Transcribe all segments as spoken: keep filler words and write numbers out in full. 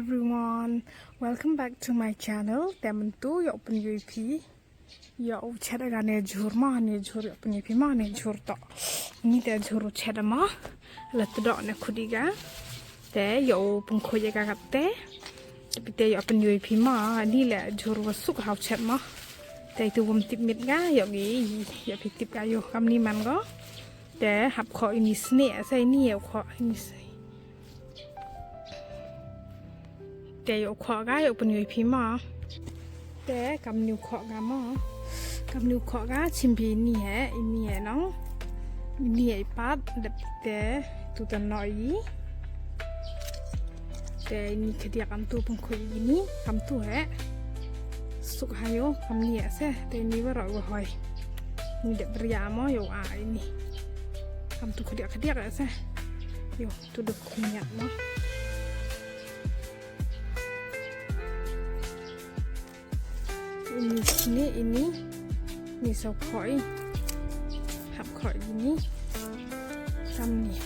Everyone, welcome back to my channel. Te myntu yow pynyoo phi, yow chet ka ne jhur ma, ne jhur yow pynyoo phi ma, ne jhur to. Ini te jhur u chet ma, la tdok ne khut i ka. Te yow pynkhuid ka katte. Te phi te yow pynyoo phi ma, ini le jhur wa suk haw chet ma. Te itu wam tip mit ka, yow ki, yow phi tip ka yow kam ni man ko. Te hap khoh ini sne, sa ini yow khoh ini sne. Te yow khoh ka, yow pynyoo phi ma. Te kamni u khoh ka ma. Kamni u khoh ka, chim phi ini he, ini he nong. Ini he i pat, dep te, tu tan no i. Te ini khadiak kamtu pynkhuid ini, kamtu he. Suk hayo, kamni he se, te ini wa ro wa hoi. Ini dep bria ma, yow a ini. Kamtu khadiak khadiak he se. Yow. Tu duk khyndiat ma. Ini sne ini. Ini sa khoh i. Hap khoh ini. Kamni.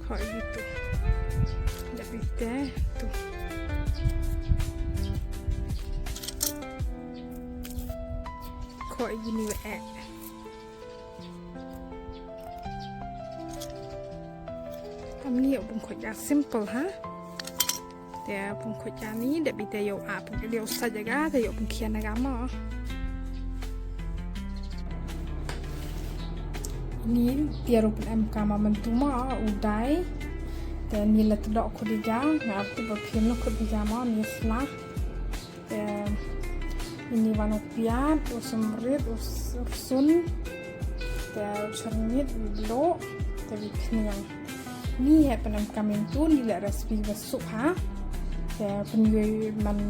Khoh i tu. Dep i te tu. Khoh ini wa e. Kamni yow pynkhuid ka simple ha. Te pynkhuid ka ni, dep i te yow a, pynkhia yow sait ka, te yow pynkhian ka ma. Ini te yow pynem ka ma myntu ma, u dai. Te ini la tdok khut i ka, nga arti ba phim na khut i ka ma, ini sla. Te ini wan u piat, u symrit, u s-, u rsun. Te u chyrmit, u bloh, te u khniang. Ini he pynem ka myntu, ini le recipe wa suk ha. Te pynyoo man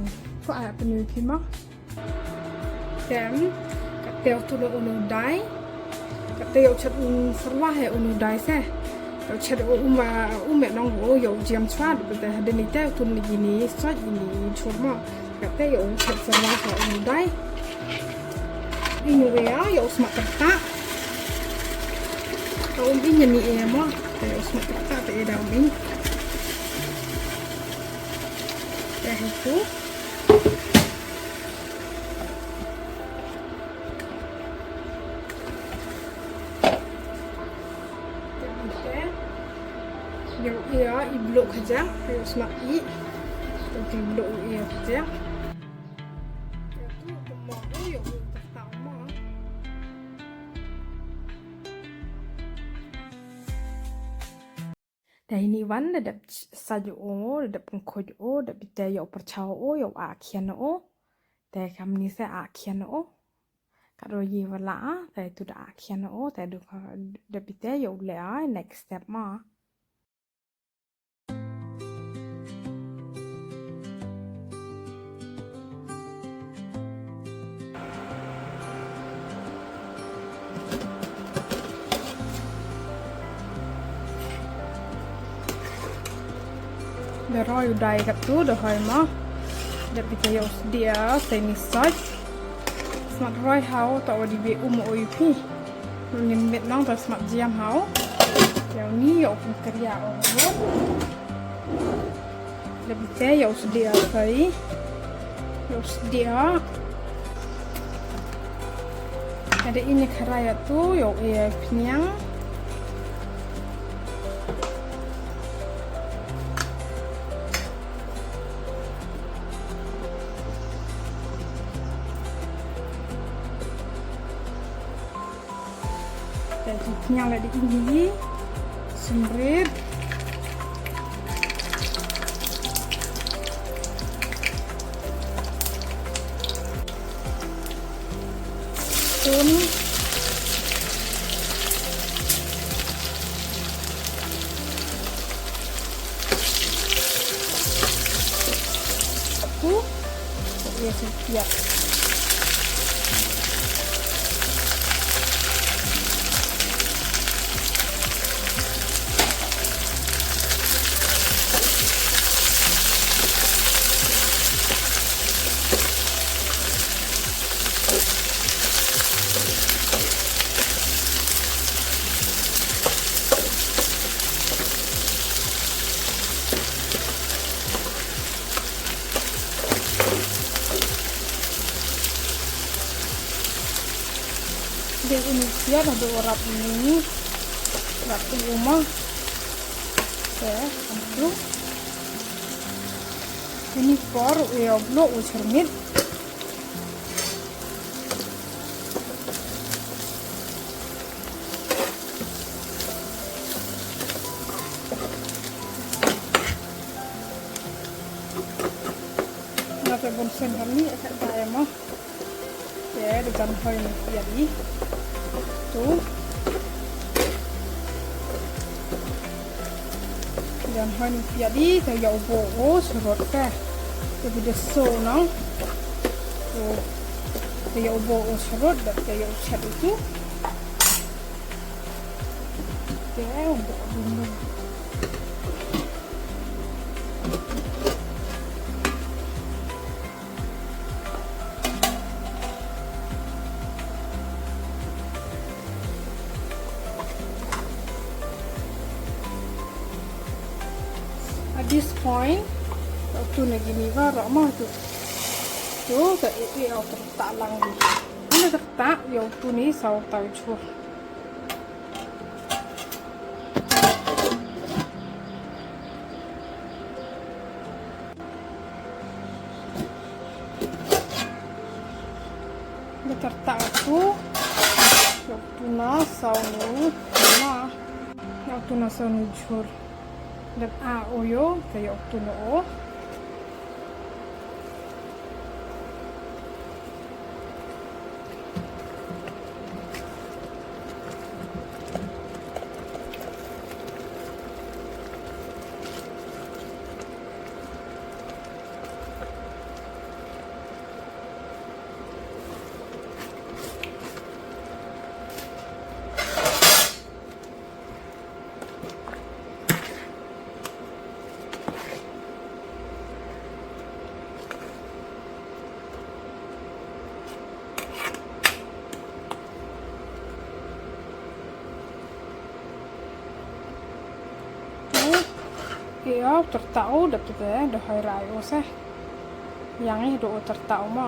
ko a pynyoo phi ma. Te, te u tu lo u dai. Katte yow chet u syrwa he u dai se. Yow chet u um wa um e nong u yow jiam chwa, dep te hadien i te u tun ini sait ini jhur ma. Katte yow chet syrwa he u dai. Ini we ya, yow smat kerta. Ka um ini ni e ma. Te yow smat kerta te e da um ini. Te hitu. Yow i ya, i bloh khajiak, yow smat i. Yow i bloh i ya khajiak. Yow tu, tu mo, yow, yow, ta, ta, mo. Te ini wan da dep sait o, da dep pynkhuid o, da phi te yow pyrchah o, yow a khian o. Te kamni se a khian o. Ka ro ye wa la a, te tu da a khian o, te du ka, da phi te yow le a, next step ma. Da roi u dai katu, da hoi mo. Da phi te yow sdiah, sa ini sait. Smat roi haw, ta wa di be um o i phi. Nin mit nong ta smat jiam haw. Yow ni yow pynkria o. Da phi te yow sdiah kai. Yow sdiah. Ada ini kharai tu yow e khniang. Te khniang la di ini. Symrit. Tun. Aku. Yes, ya. Te uni u piat hadooh wa rap ini. Rap u ma. Te, antu. Ini por u yow bloh u chyrmit. Nga te bon sen hani, e, ka em mo. Te, da jan hoi ni piat i. Tu. Jan hoi ni piat i, te yow bo o, surut te. Te bi de so nang. Tu. Te yow bo o, surut, da te yow chat itu. Te, bo o, At this point, tu na gini wa rama tu. Tu, ta e, e, au tertak lang di. Ana tertak, yow tu ni saw taw chur. Nga tertak tu, yow tu na saw nu, na, yow tu na saw nu chur. Dan a o yow, te yow tu na o. Yow tertak o, dap te, da hoi rai o se. Yang i do o tertak o ma.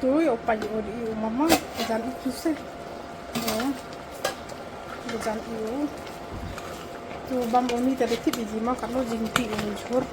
Tu yow pait o di u mama, ka jan i tu se. O, ka jan i o. Tu bam o ni ta de kit di ji ma, ka lo jingti o ni chur.